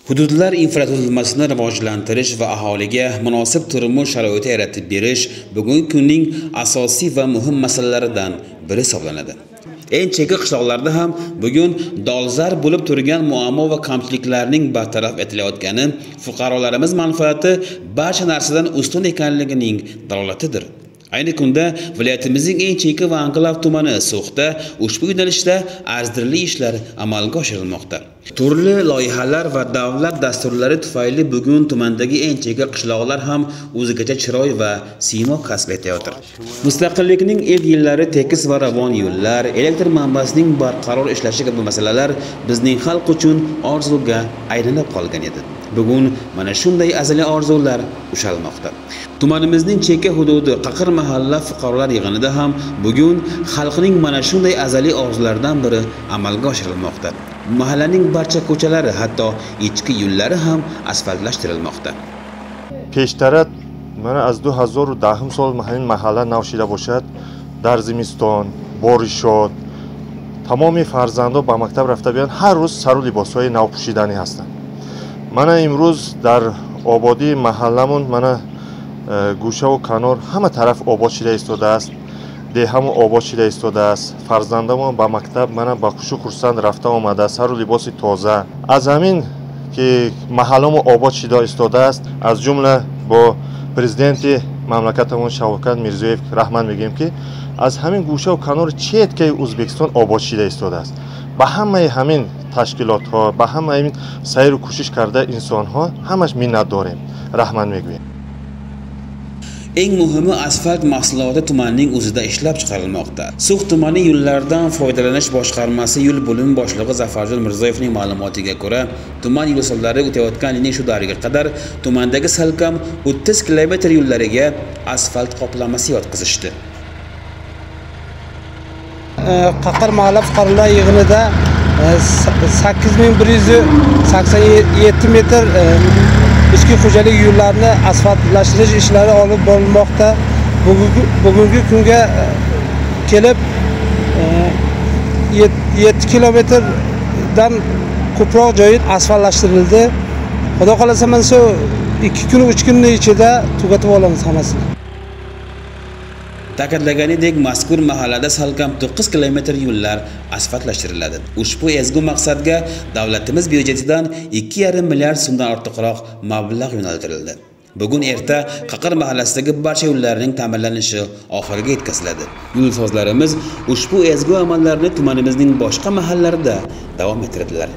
Hududlar infratuzilmasini rivojlantirish va aholiga munosib turmush sharoiti yaratib berish bugungi kunning asosiy va muhim masalalaridan biri hisoblanadi. Eng chekka qishloqlarda ham bugun dolzarb bo'lib turgan muammo va kamchiliklarning bartaraf etilayotgani fuqarolarimiz manfaati barcha narsadan ustun ekanligining dalolatidir. Ayni kunda viloyatimizning eng chekka va anklav tumani So'xda ushbu yo'nalishda arzirli ishlar amalga oshirilmoqda. Turli loyihalar va davlat dasturlari tufayli bugun tumandagi eng chekka qishloqlar ham o'zigacha chiroy va siymo kasb etayotir. Mustaqillikning ilk yillari tekis va ravon yo'llar, elektr manbasining barqaror ishlashi kabi masalalar bizning xalq uchun orzuga aylanib qolgan edi. Bugun mana shunday azaliy orzular ushalmoqda. Tumanimizning chekka hududi Qaqir mahalla fuqarolar yig'inida ham bugun xalqning mana shunday azaliy orzularidan biri amalga oshirilmoqda. Mahallaning barcha ko'chalari, hatto ichki yo'llari ham asfaltlashtirilmoqda. Peshtara mana az 2010 sol mahalla nav shida boshad, dar zimiston, borishot, tamomi farzandо ба мактаб рафта биёянд, ҳар рӯз сару либосҳои нав пӯшиданӣ ҳастанд. Мана имрӯз дар ободии маҳалламон мана гӯшаву канор ҳама тараф обод шида истодааст, деҳамон обод шида истодааст, фарзандамон ба мактаб мана ба хушу хурсанд рафта омада, сару либоси тоза. Аз ҳамин ки маҳалламон обод шида истодааст, аз ҷумла бо президенти мамлакатамон Шавкат Мирзиёев раҳмат мегӯем, ки аз ҳамин гӯшаву канори четкаи Ӯзбекистон обод шида истодааст. Ба ҳамаи ҳамин ташкилотҳо, ба ҳамаи ҳамин сайру кӯшиш карда инсонҳо ҳамаш миннат дорем, раҳмат мегӯем. Eng muhimi asfalt mahsuloti tumanning o'zida ishlab chiqarilmoqda. So'x tumani yo'llardan foydalanish boshqarmasi yo'l bo'limi boshlig'i Zafarjon Mirzoyevning ma'lumotiga ko'ra, tuman yo'lsozlari o'tayotgan yilning shu davriga qadar tumandagi salkam 30 kilometr yo'llariga asfalt qoplamasi yotqizishdi. Qaqir mahalla fuqarolar yig'inida 8187 metr ichki xo'jalik yo'llarini asfaltlashtirish ishlari olib borilmoqda. Bugungi kunga kelib 7 kilometrdan ko'proq joyi asfaltlashtirildi. Xudo xohlasa mana shu 2 kun 3 kunning ichida tugatib olamiz hammasini. Ta'kidlaganidek, mazkur mahallada salkam 9 kilometr yo'llar asfaltlashtiriladi. Ushbu ezgu maqsadga davlatimiz byudjetidan 2,5 milliard so'mdan ortiqroq mablag' yo'naltirildi. Bugun erta Qaqir mahallasidagi barcha yo'llarning ta'mirlanishi oxiriga yetkaziladi. Yo'lsozlarimiz ushbu ezgu amallarni tumanimizning boshqa mahallalarida davom ettiradilar.